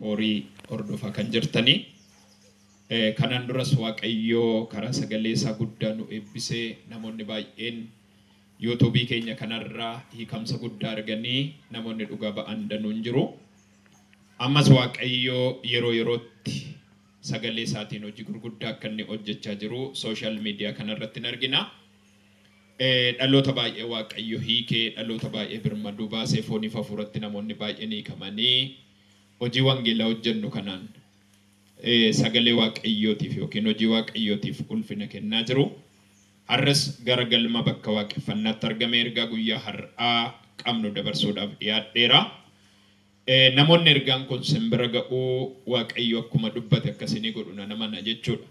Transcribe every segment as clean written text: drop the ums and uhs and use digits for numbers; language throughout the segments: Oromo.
Horii hordofaa kan jirtanii. Kanaan duras Waaqayyoo karaa sagalee isaa guddaa nu eebbisee namoonni baay'een yuutuubii keenya kanarraa hiikamsa guddaa arganii namoonni dhugaa ba'an danuun jiru. Ammas Waaqayyoo yeroo yerootti sagalee isaatiin hojii gurguddaa akka inni hojjechaa jiru sooshaal miidiyaa kanarratti ni argina. Dhaloota baay'ee Waaqayyo hiikee dhaloota baay'ee birmaduu baasee fooniif hafuuratti namoonni baay'een hiikamanii hojii wangeelaa hojjennu kanaan sagalee Waaqayyootiif yookiin hojii Waaqayyootiif ulfina kennaa jiru. Har'as gara galma bakka waaqeffannaatti argame ergaa guyyaa har'aa qabnu dabarsuudhaaf dhiyaadheera. Namoonni ergaan kun simbira ga'uu Waaqayyo akkuma dubbate akkasinii godhu nan amana jechuudha.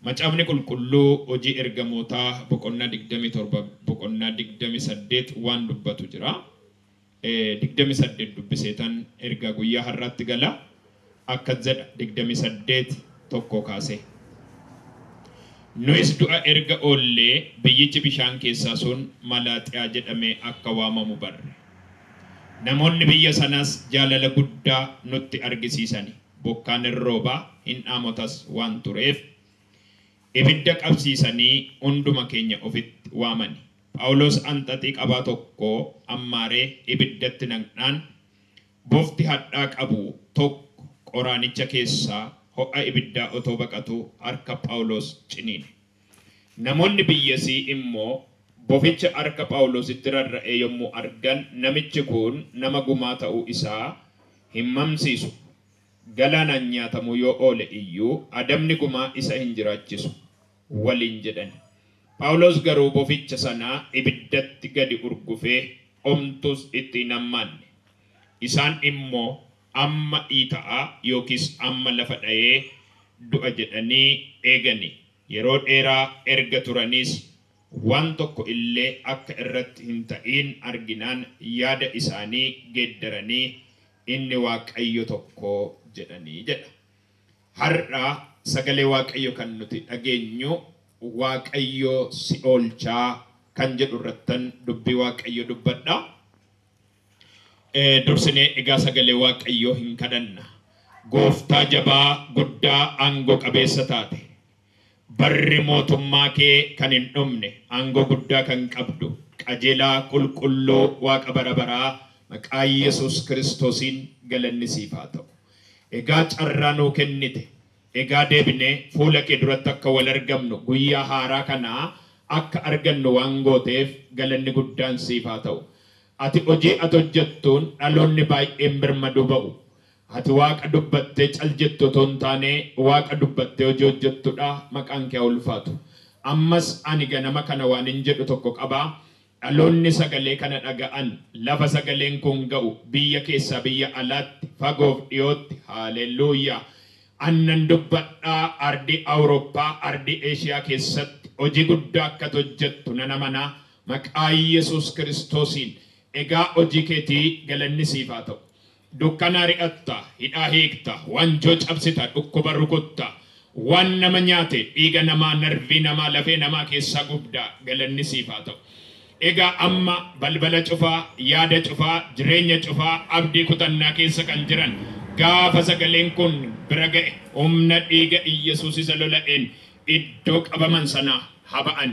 Macaafni qulqulluu hojii ergamootaa boqonnaa 27 boqonnaa 28 waan dubbatu jira. 28 dubbiseetan ergaa guyyaa har'aatti gala. Akkas jedha 28 tokko kaase. Nuyis du'a erga oollee biyyichi bishaan keessaa sun Malaaxiyaa jedhamee akka waamamu barre. Namoonni biyya sanaas jaalala guddaa nutti argisiisani. Bokkaan hin roobaa hin dhaamotas waan tureef ibidda qabsiisanii hunduma keenya ofitti waamani. Phaawulos anxaxii qabaa tokko ammaaree ibiddatti naqnaan bofti hadhaa qabu tokko qoraanicha keessaa ho'a ibiddaa otoo baqatu harka Phaawulos ciniine. Namoonni biyyasii immoo boficha harka Phaawulositti rarra'ee yommuu argan namichi kun nama gumaa ta'uu isaa hin mamsiisu. Galaanaan nyaatamuu yoo oole iyyuu adabni gumaa isa hin jiraachisu waliin jedhan. Phaawulos garuu boficha sanaa ibiddatti gadi urgufee omtus itti hin hammaanne. Isaan immoo amma dhiita'aa yookiis amma lafa dha'ee du'a jedhanii eegani. Yeroo dheeraa erga turaniis waan tokko illee akka irratti hin ta'iin arginaan yaada isaanii geeddaranii inni Waaqayyo tokko jedhanii jedha. Har'a sagalee Waaqayyo kan nuti dhageenyu Waaqayyo si oolchaa kan jedhu irrattan dubbii Waaqayyo dubbadha. Dursinee egaa sagalee Waaqayyoo hin kadhanna. Gooftaa jabaa guddaa aangoo qabeessa taate. Barri mootummaa kee kan hin dhumne aangoo guddaa kan qabdu qajeelaa qulqulluu Waaqa bara baraa maqaa Yesuus Kiristoosiin galanni siif haa ta'u. Egaa carraa nuu kennite. Egaa deebinee fuula kee duratti akka wal argamnu guyyaa haaraa kanaa akka argannu waan gooteef galanni guddaan siif haa ta'u. Ati hojii ati hojjettuun dhaloonni baay'een birmaduu ba'u. Ati Waaqa dubbattee cal jettu otoo hin taane Waaqa dubbattee hojii hojjettudha maqaan kee haa ulfaatu. Ammas ani ganama kana waan hin jedhu tokko qabaa. Dhaloonni sagalee kana dhaga'an lafa sagaleen kun ga'u biyya keessaa biyya alaatti fagoof dhiyootti haalelluuyaa. Annan dubbadhaa ardii Awurooppaa ardii Eeshiyaa keessatti hojii guddaa akka hojjettu nan amanaa maqaa Yesuus Kiristoosiin. Egaa hojii keetii galanni siif haa ta'u. Dukkana ri'atta, hidhaa hiikta, wanjoo cabsita, dhukkuba rukutta, waan nama nyaate dhiiga namaa, narvii namaa, lafee namaa keessaa gubdaa galanni siif haa ta'u. Egaa amma balbala cufaa, yaada cufaa, jireenya cufaa, abdii kutannaa keessa kan jiran gaafa sagaleen kun bira ga'e humna dhiiga Iyyasuus isa lola'een iddoo qabaman sanaa haa ba'an.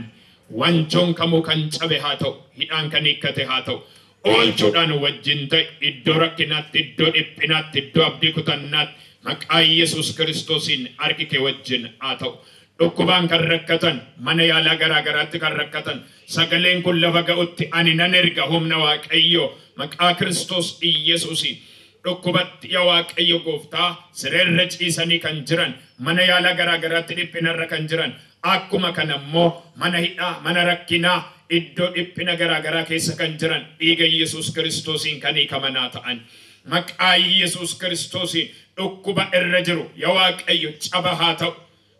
Wanjoon kamuu kan cabe haa ta'u, hidhaan kan hiikkate haa ta'u. Oolchuudhaan wajjin ta'e iddoo rakkinaatti, iddoo dhiphinaatti, iddoo abdii kutannaatti maqaa Yesuus Kiristoosiin harki kee wajjin haa ta'u. Dhukkubaan kan rakkatan, mana yaalaa garaa garaatti kan rakkatan, sagaleen kun lafa ga'utti ani nan erga humna Waaqayyoo maqaa Kiristoos Iyyasuusiin. Dhukkubatti yaa Waaqayyo gooftaa sireerra ciisanii kan jiran, mana yaalaa garaa garaatti dhiphinarra kan jiran, akkuma kana immoo mana hidhaa, mana rakkinaa, iddoo dhiphina garaa garaa keessa kan jiran dhiiga Yesuus Kiristoosiin kan hiikamanaa ta'an. Maqaa Yesuus Kiristoosiin dhukkuba irra jiru yaa Waaqayyo caba haa ta'u.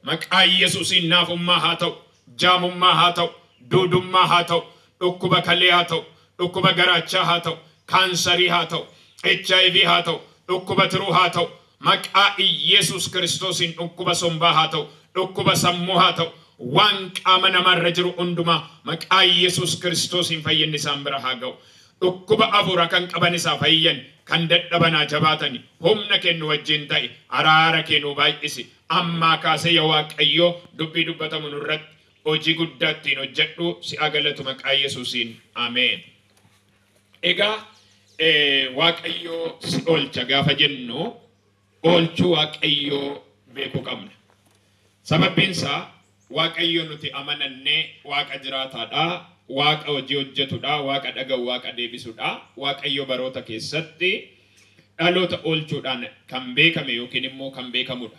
Maqaa Yesuusiin naafummaa haa ta'u, jaamummaa haa ta'u, duudummaa haa ta'u, dhukkuba kalee haa ta'u, dhukkuba garaachaa haa ta'u, kaansarii haa ta'u, HIV haa ta'u, dhukkuba tiruu haa ta'u, maqaa Yesuus Kiristoosiin dhukkuba sombaa haa ta'u, dhukkuba sammuu haa ta'u, waan qaama namaarra jiru hundumaa maqaa Yesuus Kiristoosiin fayyinni isaan bira haa ga'u. Dhukkuba afuura kan qaban isaa fayyan, kan dadhabanaa jabaatani, humna kennu wajjin ta'e, araara kennu baay'isi. Ammaa kaasee yaa Waaqayyoo dubbii dubbatamu nurratti hojii guddaa ittiin hojjedhu, si'a galatu maqaa Yesuusiin. Ameen. Egaa Waaqayyoo si oolcha gaafa jennu oolchuu Waaqayyoo beekuu qabna. Sababbiin isaa Waaqayyo nuti amanannee Waaqa jiraataadha. Waaqa hojii hojjetudha, Waaqa dhaga'u, Waaqa deebisudha. Waaqayyo baroota keessatti dhaloota oolchuudhaan kan beekame yookiin immoo kan beekamudha.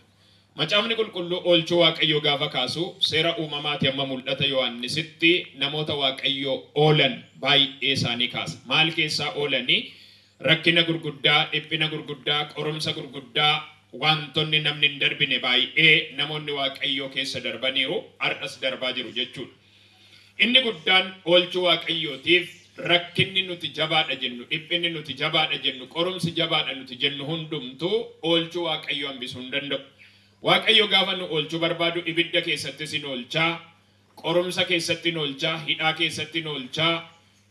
Macaafni qulqulluu oolchuu Waaqayyoo gaafa kaasu seera uumamaati amma mul'ata Yohaannisitti namoota Waaqayyoo oolan baay'ee isaanii kaasa. Maal keessaa oolanii? Rakkina gurguddaa, dhiphina gurguddaa, qorumsa gurguddaa, wantoonni namni hin darbine baay'ee namoonni Waaqayyoo keessa darbaniiru, har'as darbaa jiru jechuudha. Inni guddaan oolchuu Waaqayyootiif rakkinni nuti jabaadha jennu, dhiphinni nuti jabaadha jennu, qorumsi jabaadha nuti jennu hundumtuu oolchuu Waaqayyoo hambisuu hin danda'u. Waaqayyo gaafa nu oolchuu barbaadu ibidda keessattis hin oolchaa, qorumsa keessatti hin oolchaa, hidhaa keessatti hin oolchaa,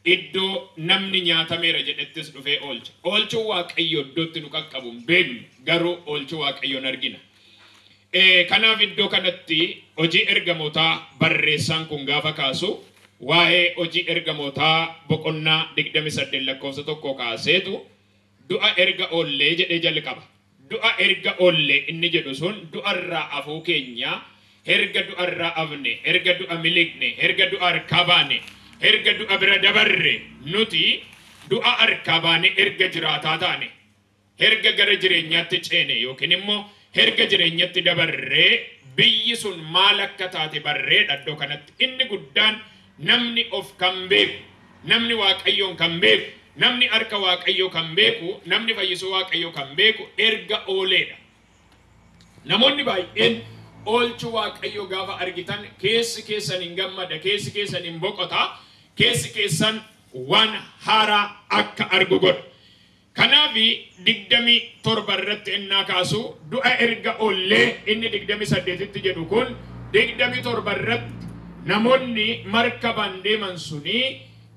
iddoo namni nyaatameera jedhettis dhufee oolcha. Oolchuu Waaqayyo iddootti nu qaqqabu hin beeknu, garuu oolchuu Waaqayyoon argina. Kanaaf iddoo kanatti hojii ergamootaa barreessaan kun gaafa kaasu waa'ee hojii ergamootaa boqonnaa 28 lakkoofsa 1 kaaseetu du'a erga oollee jedhee jalqaba. Du'a erga oollee inni jedhu sun du'arraa afuu keenya, erga du'arraa afne, erga du'a miliqne, erga du'a harkaa baane, erga du'a bira dabarre, nuti du'a harkaa baane erga jiraataa taane, erga gara jireenyaatti ceene yookiin immoo erga jireenyatti dabarree biyyi sun maal akka taate barreedha. Iddoo kanatti inni guddaan namni of kan beeku, namni Waaqayyoon kan beeku, namni harka Waaqayyoo kan beeku, namni fayyisuu Waaqayyoo kan beeku erga ooleedha. Namoonni baay'een oolchuu Waaqayyoo gaafa argitan keessi keessan hin gammada, keessi keessan hin boqota, keessi keessan waan haaraa akka argu godha. Kanaaf 27 irratti innaa kaasu du'a erga oollee inni 28tti jedhu kun 27 irratti namoonni markabaan deeman suni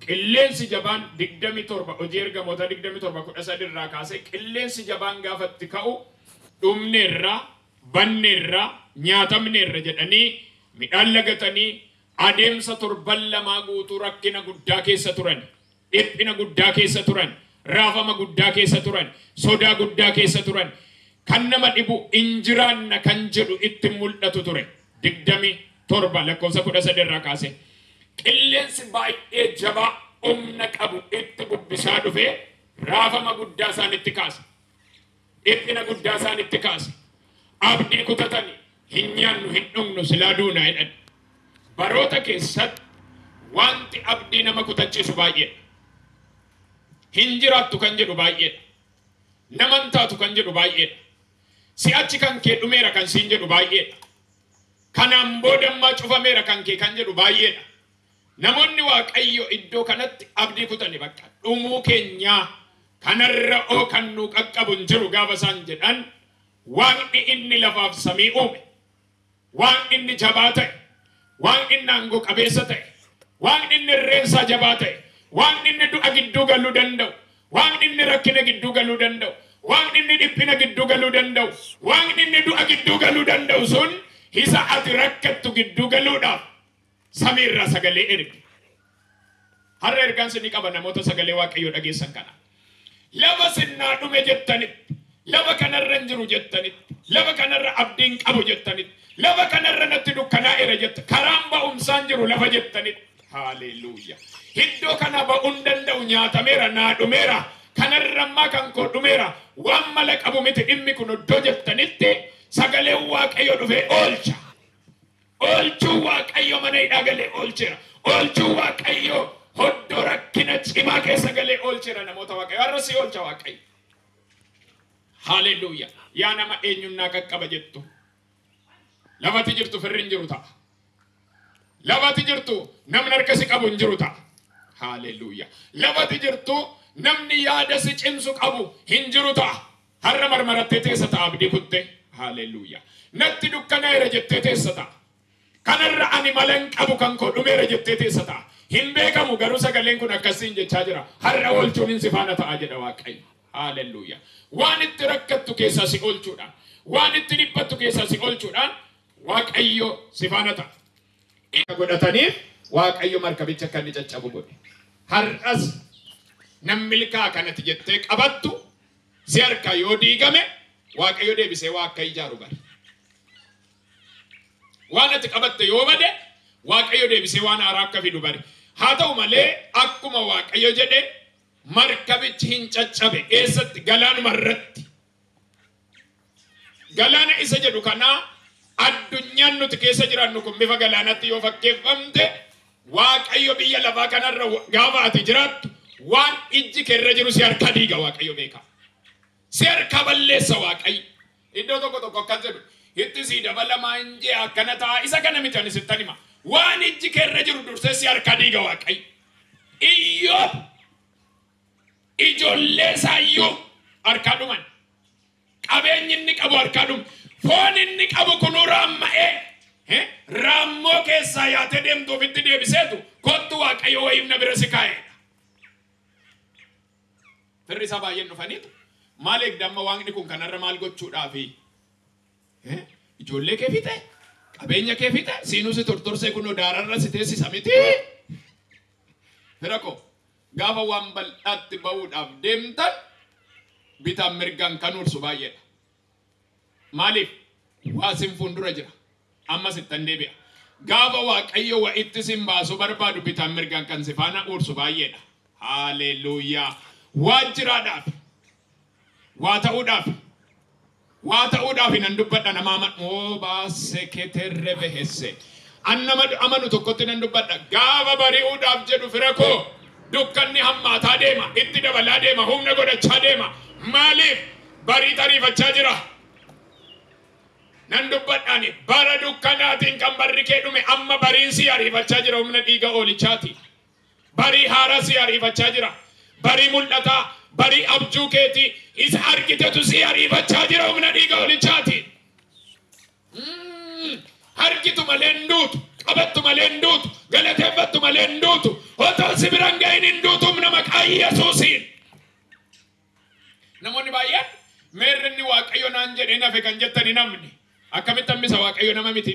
qilleensi jabaan 27 hojii ergamoota 27:13 irraa kaasee qilleensi jabaan gaafatti ka'u dhumneerra, banneerra, nyaatamneerra jedhanii midhaan lagatanii adeemsa torban lamaa guutuu rakkina guddaa keessa turan, dhiphina guddaa keessa turan, raafama guddaa keessa turan, sodaa guddaa keessa turan. Kan nama dhibu injiraanna kan jedhu itti mul'atu ture. 27 lakkoofsa 13 irraa kaase. Qilleensi baay'ee jabaa humna qabu itti bubbisaa dhufe raafama guddaa isaanitti kaase. Dhiphina guddaa isaanitti kaase. Abdii kutatanii hin nyaannu hin dhugnu silaa duunaa jedhan. Baroota keessatti wanti abdii nama kutachiisu baay'eedha. Hin jiraattu kan jedhu baay'eedha. Naman taatu kan jedhu baay'eedha. Si'achi kan kee dhumeera kan siin jedhu baay'eedha. Kanaan booda ammaa cufameera kan kee kan jedhu baay'eedha. Namoonni Waaqayyo iddoo kanatti abdii kutanii bakka dhumuu keenyaa kanarra oo kan nu qaqqabu hin jiru gaafa isaan jedhan Waaqni inni lafaaf samii uume, Waaqni inni jabaa ta'e, Waaqni inni aangoo qabeessa ta'e, Waaqni inni irreensaa jabaa ta'e, Waaqni inni du'a gidduu galuu danda'u, Waaqni inni rakkina gidduu galuu danda'u, Waaqni inni dhiphina gidduu galuu danda'u, Waaqni inni du'a gidduu galuu danda'u sun isa ati rakkattu gidduu galuudhaaf samiirraa sagalee erge. Har'a ergaan sinni qaba namoota sagalee Waaqayyoo dhageessan kana. Lafa sinnaa dhume jettanitti, lafa kanarra hin jiru jettanitti, lafa kanarra abdiin qabu jettanitti, lafa kanarra natti dukkanaa'eera jetta, karaan ba'umsaan jiru lafa jettanitti. Haleluuyaa. Iddoo kana ba'uun danda'u nyaatameera, naa dhumeera, kanarra ammaa kan koo dhumeera, waan mala qabu miti dhimmi kun iddoo jettanitti sagaleen Waaqayyoo dhufee oolcha. Oolchuu Waaqayyo mana hidhaa galee oolcheera. Oolchuu Waaqayyo hoddoo rakkina cimaa keessa galee oolcheera namoota Waaqayyo. Har'a si oolcha Waaqayyo. Haleluuyaa. Yaa nama eenyunnaa qaqqaba jettu. Lafati jirtu firri hin jiru ta'a. Lafati jirtu namni harka si qabu hin jiru ta'a. Haleluuyaa. Lafati jirtu namni yaada si cimsu qabu hin jiru ta'a. Har'a marmarattee teessa ta'a abdii kutte. Haleluuyaa. Natti dukkanaa'eera jettee teessa ta'a. Kanarra ani mala hin qabu kan koo dhumeera jettee teessa ta'a. Hin beekamu garuu sagaleen kun akkasiin jechaa jira. Har'a oolchuun hin si faana ta'a jedha Waaqayyo. Haaleluyyaa. Waan itti rakkattu keessaa si oolchuudhaan, waan itti dhiphattu keessaa si oolchuudhaan Waaqayyo si faana ta'a. Akka godhataniif Waaqayyo markabicha akka inni caccabu godhe. Har'as namni milkaa kanatti jettee qabattu si harka yoo diigame Waaqayyo deebisee waa akka ijaaru bari. Waan ati qabatte yoo bade Waaqayyo deebisee waan haaraa akka fidu bari. Haa ta'u malee akkuma Waaqayyo jedhe markabichi hin caccabe. Eessatti? Galaanuma irratti. Galaana isa jedhu kanaa addunyaan nuti keessa jiraannu kun bifa galaanatti yoo fakkeeffamte Waaqayyo biyya lafaa kanarra gaafa ati jiraattu waan ijji keerra jiru si harka diiga Waaqayyo beeka. Si harka balleessa Waaqayyo. Iddoo tokko tokko akkas jedhu itti sii dabalamaa hin jee akkana ta'a isa kana miti ani sittan hima. Waan ijji keerra jiru dursee si harka diiga Waaqayyo. Iyyoob ijoollee isaayyuu harkaa dhuman. Qabeenyi inni qabu harkaa dhume. Foon inni qabu kunuu raamma'ee raammoo keessaa yaatee deemtu ofitti deebiseetu kottu Waaqayyo wayiif na bira si kaa'eedha. Firri isaa baay'een dhufaniitu maal eegda amma waaqni kun kanarra maal gochuudhaafi? Ijoollee kee fixe, qabeenya kee fixe, siinuu si tortorsee kunoo daararra si teessisa miti. Fira koo gaafa waan bal'aatti ba'uudhaaf deemtan bitaan mirgaan kan ursu baay'eedha. Maaliif? Waa sin fuuldura jira. Ammas ittan deebi'a. Gaafa Waaqayyo wa itti sin baasu barbaadu bitaan mirgaan kan si faana ursu baay'eedha. Haaleluyyaa. Waa jiraadhaaf. Waa ta'uudhaaf. Waa ta'uudhaaf nan dubbadha nama amanu. Baase keterre behesse. An nama amanu tokkotti nan dubbadha. Gaafa bari'uudhaaf jedhu fira koo dukkanni hammaataa deema. Itti dabalaa deema. Humna godhachaa deema. Maaliif? Barii tariifachaa jira. Nan dubbadhaani bara dukkanaatiin kan barri kee dhume amma bariin si ariifachaa jira humna dhiiga oolichaati. Barii haaraa si ariifachaa jira. Barii mul'ataa, barii abjuu keetii isa argitetu si ariifachaa jira humna dhiiga oolichaati. Argitu malee hin duutu, qabattu malee hin duutu, galateeffattu malee hin duutu, otoo si biraan gahin hin duutu humna maqaa Yesuusiin. Namoonni baay'een meerri inni Waaqayyo naan jedhee nafe kan jettani namni. Akkamitti hambisa Waaqayyo nama miti?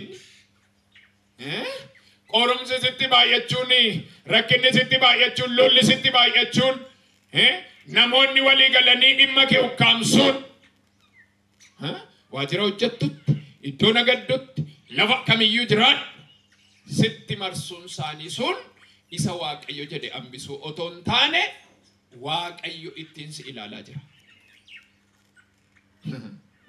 Qorumsi sitti baay'achuun, rakkinni sitti baay'achuun, lolli sitti baay'achuun, namoonni walii galanii dhimma kee ukkaamsuun, waajjira hojjettutti, iddoo nagaddutti, lafa kamiyyuu jiraadhu sitti marsuun isaanii sun isa Waaqayyo jedhe hambisuu otoo hin taane Waaqayyo ittiin si ilaalaa jira.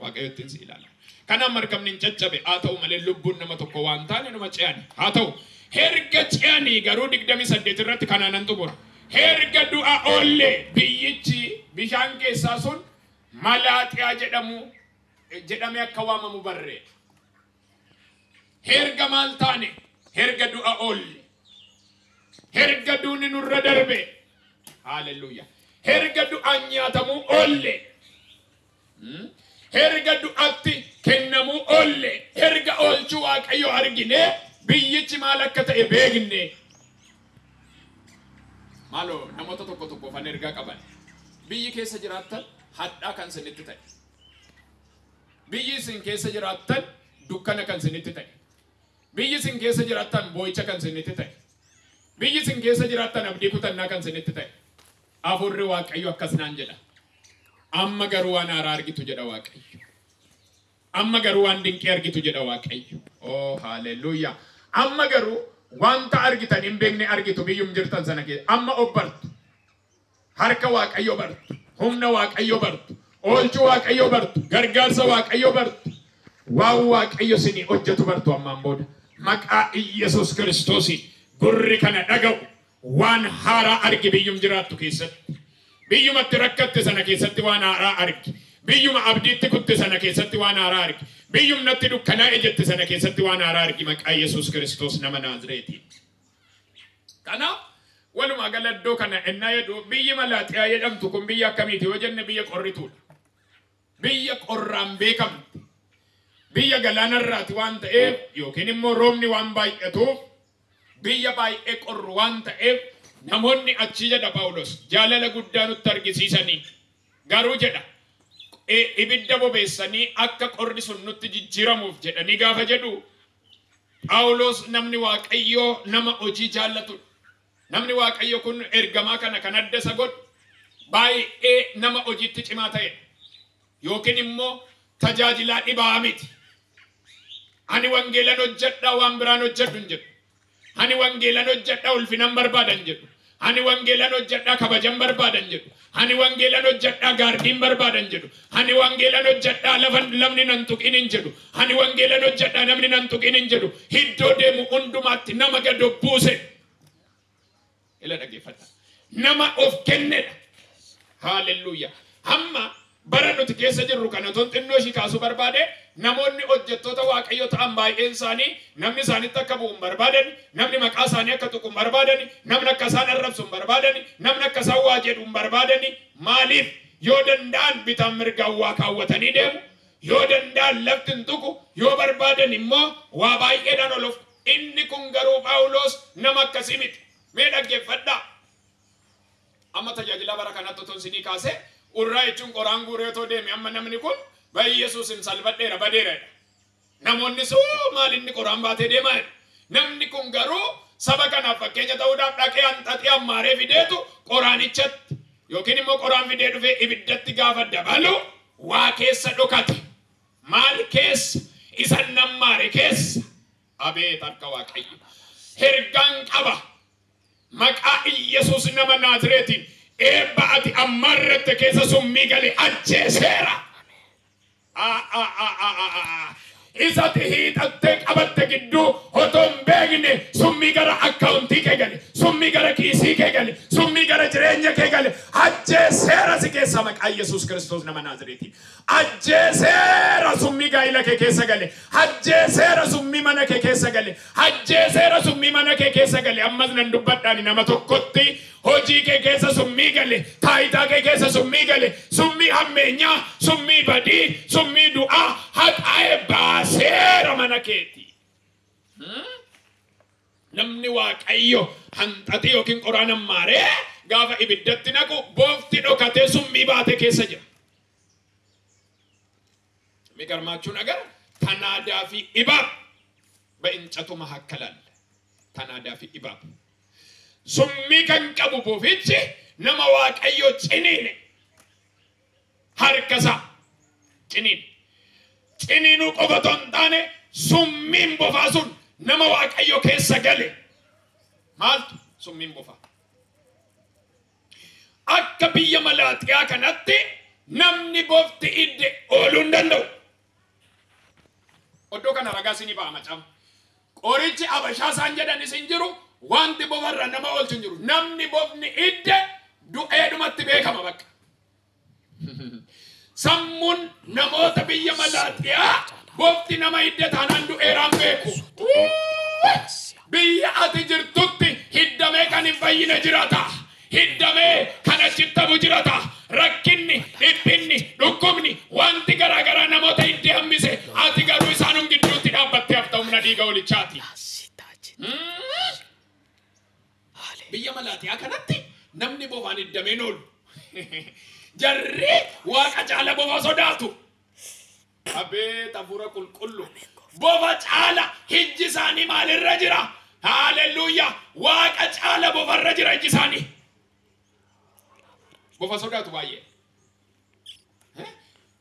Waaqayyo ittiin si ilaalaa. Kanaaf markabni hin caccabe haa ta'u malee lubbuun nama tokko waan taane numa ce'ani. Haa ta'u herga ce'anii garuu 28 irratti kanaanan xumura. Herga du'a oollee biyyichi bishaan keessaa sun Malaaxiyaa jedhamee akka waamamu barree. Herga maal taane? Herga du'a oolle. Herga duuni nurra darbe. Haaleluyyaa. Herga du'aan nyaatamuu oolle. Herga du'atti kennamuu oolle. Herga oolchuu Waaqayyo argine biyyichi maal akka ta'e beekne. Maaloo namoota tokko tokkoof an ergaa qaban. Biyyi keessa jiraattan hadhaa kan isinitti ta'e. Biyyi isin keessa jiraattan dukkana kan isinitti ta'e. Biyyi isin keessa jiraattan boo'icha kan isinitti ta'e. Biyyi isin keessa jiraattan abdii kutannaa kan isinitti ta'e. Hafuurri Waaqayyo akkas naan jedha. Amma garuu waan haaraa argitu jedha Waaqayyo. Amma garuu waan dinqii argitu jedha Waaqayyo. Oh haaleluyyaa. Amma garuu wanta argitan hin beekne argitu biyyum jirtan sana keessa. Amma obbartu. Harka Waaqayyo bartu. Humna Waaqayyo bartu. Oolchuu Waaqayyo bartu. Gargaarsa Waaqayyo bartu. Waan Waaqayyo isinii hojjetu bartu ammaan booda. Maqaa Iyyasuus Kiristoosiin gurri kana dhaga'u waan haaraa argi biyyum jiraattu keessatti. Biyyumatti rakkatte sana keessatti waan haaraa argi. Biyyuma abdiitti kutte sana keessatti waan haaraa argi. Biyyumnatti dukkanaa'e jette sana keessatti waan haaraa argi maqaa Yesuus Kiristoos nama Naazreetiin. Kanaaf walumaa gala iddoo kana ennaa jedhu biyyi Malaaxiyaa jedhamtu kun biyya akkamiiti yoo jenne biyya qorrituudha. Biyya qorraan beekamti. Biyya galaanarraati waan ta'eef yookiin immoo roobni waan baay'atuuf biyya baay'ee qorru waan ta'eef namoonni achi jedha Phaawulos jaalala guddaa nutti argisiisanii garuu jedha ibidda bobeessanii akka qorri sun nutti jijjiiramuuf jedhanii gaafa jedhu Phaawulos namni Waaqayyoo nama hojii jaallatudha. Namni Waaqayyo kun ergamaa kana kan adda isa godhu baay'ee nama hojiitti cimaa ta'edha. Yookiin immoo tajaajilaa dhibaa miti. Ani wangeelan hojjedhaa waan biraan hojjedhu hin jedhu. Ani wangeelan hojjedhaa ulfinan barbaadan jedhu. Ani wangeelan hojjedhaa kabajan barbaadan jedhu. Ani wangeelan hojjedhaa gaardiin barbaadan jedhu. Ani wangeelan hojjedhaa lafni nan tuqin hin jedhu. Ani wangeelan hojjedhaa namni nan tuqin hin jedhu. Iddoo deemu hundumaatti nama gad of buuse. Ila dhaggeeffadha. Nama of kennedha. Haaleluyyaa. Hamma bara nuti keessa jirru kana otoo xinnoo ishii kaasuu barbaade namoonni hojjettoota Waaqayyoo ta'an baay'een isaanii namni isaanitti akka bu'u hin barbaadan, namni maqaa isaanii akka tuqu hin barbaadan, namni akka isaan arrabsu hin barbaadan, namni akka isaan waa jedhu hin barbaadan. Maaliif yoo danda'an bitaan mirgaan waa kaawwatanii deemu, yoo danda'an lafti hin tuqu, yoo barbaadan immoo waa baay'eedhaan ol of. Inni kun garuu Phaawulos nama akkasii miti. Mee dhaggeeffadhaa. Amma tajaajila bara kanatti otoo isinii kaasee urraa jechuun qoraan guuree otoo deeme amma namni kun Yesuusin salphadheera badeera. Namoonni suu maal inni qoraan baatee deemaa jedhu. Namni kun garuu saba kanaaf fakkeenya ta'uudhaaf dhaqee hanxaxee ammaaree fideetu qoraanichatti yookiin immoo qoraan fidee dhufee ibiddatti gaafa dabalu waa keessa dhokate. Maal keessa? Isa nammaare keessa. Abeet harka Waaqayyo. Hergaan qaba. Maqaa Iyyasuus nama Naazreetiin eebba ati ammarrette keessa summii gale ajjeeseera. Isati hiixattee qabatte gidduu otoo hin beekne summii gara akkaawuntii kee gale, summii gara kiisii kee gale, summii gara jireenya kee gale ajjeeseera si keessa maqaa Yesuus Kiristoos nama Naazreetiin. Ajjeeseera summii gaa'ila kee keessa gale, ajjeeseera summii mana kee keessa gale, ajjeeseera summii mana kee keessa gale. Ammas nan dubbadhaan nama tokkotti hojii kee keessa summii gale, taayitaa kee keessa summii gale, summii hammeenyaa, summii badii, summii du'aa haxaa'ee baaseera mana keeti. Namni Waaqayyo hanxaxii yookiin qoraan ammaaree gaafa ibiddatti naqu boofti dhokatee summii baatee keessa jira. የሚገርማችሁ ነገር ተናዳፊ እባብ በእንጨቱ መካከል አለ። ተናዳፊ እባብ summii kan qabu bofichi nama Waaqayyo ciniine harka isaa ciniine. Ciniinuu qofa otoo hin taane summiin bofaa sun nama Waaqayyo keessa gale. Maaltu summiin bofaa? Akka biyya Malaaxiyaa kanatti namni bofti idde ooluu hin danda'u. Oddoo kana ragaa isinii ba'a macaafa. Qorichi Abashaa isaan jedhanis hin jiru, wanti bofarra nama oolchu hin jiru. Namni bofni idde du'eedhumatti beekama bakka. Sammuun namoota biyya Malaaxiyaa bofti nama idde taanaan du'eeraan beeku. Biyya ati jirtutti hiddamee kan hin fayyine jiraata. Hiddamee kan achitti hafu jiraata. Rakkinni, dhiphinni, dhukkubni, wanti garaagaraa namoota hiddee hambise ati garuu isaanum gidduutti dhaabbattee hafta humna dhiiga olichaati. Biyya Malaaxiyaa kanatti namni bofaan hiddameen oolu. Jarri Waaqa caala bofa sodaatu. Abeet hafuura qulqullu. Bofa caala hijji isaanii maalirra jira? Haaleluyyaa. Waaqa caala bofarra jira hijji isaanii. Bofa sodaatu baay'ee.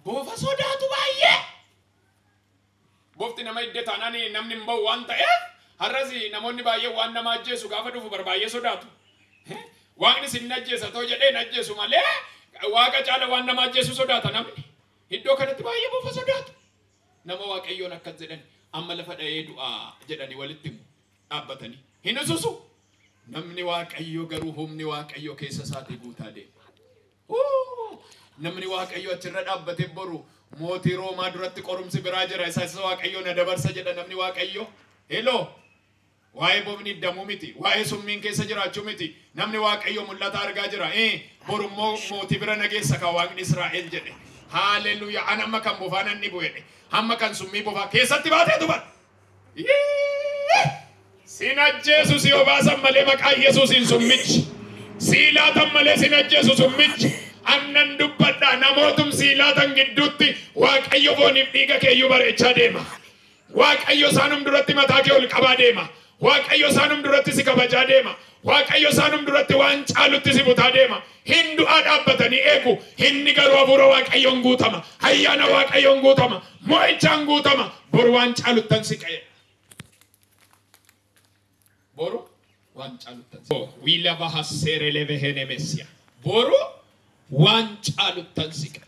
Bofa sodaatu baay'ee. Bofti nama hidde taanaan namni hin ba'u waan ta'eef har'as namoonni baay'ee waan nama ajjeesu gaafa dhufu barbaay'ee sodaatu. Waaqni sin ajjeesa ta'u jedhee hin ajjeesu malee Waaqa caala waan nama ajjeesu sodaata namni. Iddoo kanatti baay'ee bofa sodaatu. Nama Waaqayyoon akkas jedhan amma lafa dha'ee du'aa jedhanii walitti himu dhaabbatanii. Hin ususu. Namni Waaqayyoo garuu humni Waaqayyoo keessa isaatii guutaa deema. Namni Waaqayyoo achirra dhaabbatee boru mootii Roomaa duratti qorumsi biraa jira. Isa Waaqayyoo na dabarsa jedha namni Waaqayyoo. Hello. Waa'ee bofni hiddamuu miti. Waa'ee summiin keessa jiraachuu miti. Namni Waaqayyoo mul'ata argaa jira. Boru immoo mootii bira nageessa kan Waaqni Israa'el jedhe. Haaleluyyaa. An amma kan bofaa nan dhibu jedhe. Hamma kan summii bofaa keessatti baatee tuban. Sin ajjeesu si obaasan malee maqaa Yesuusiin summichi. Sii laatan malee sin ajjeesu summichi. Annan dubbadha namootum sii laatan gidduutti Waaqayyo fooniif dhiiga keeyyuu bareechaa deema. Waaqayyo isaanum duratti mataa kee ol qabaa deema. Waaqayyo isaanum duratti si kabajaa deema. Waaqayyo isaanum duratti waan caalutti si butaa deema. Hin du'aa dhaabbatanii eegu. Inni garuu hafuura Waaqayyoon guutama. Ayyaana Waaqayyoon guutama. Mo'ichaan guutama. Boru waan caaluttan si qa'e. Boru waan caaluttan si qa'e. Wiilava hasseere levehene messiya. Boru waan caaluttan si qa'e.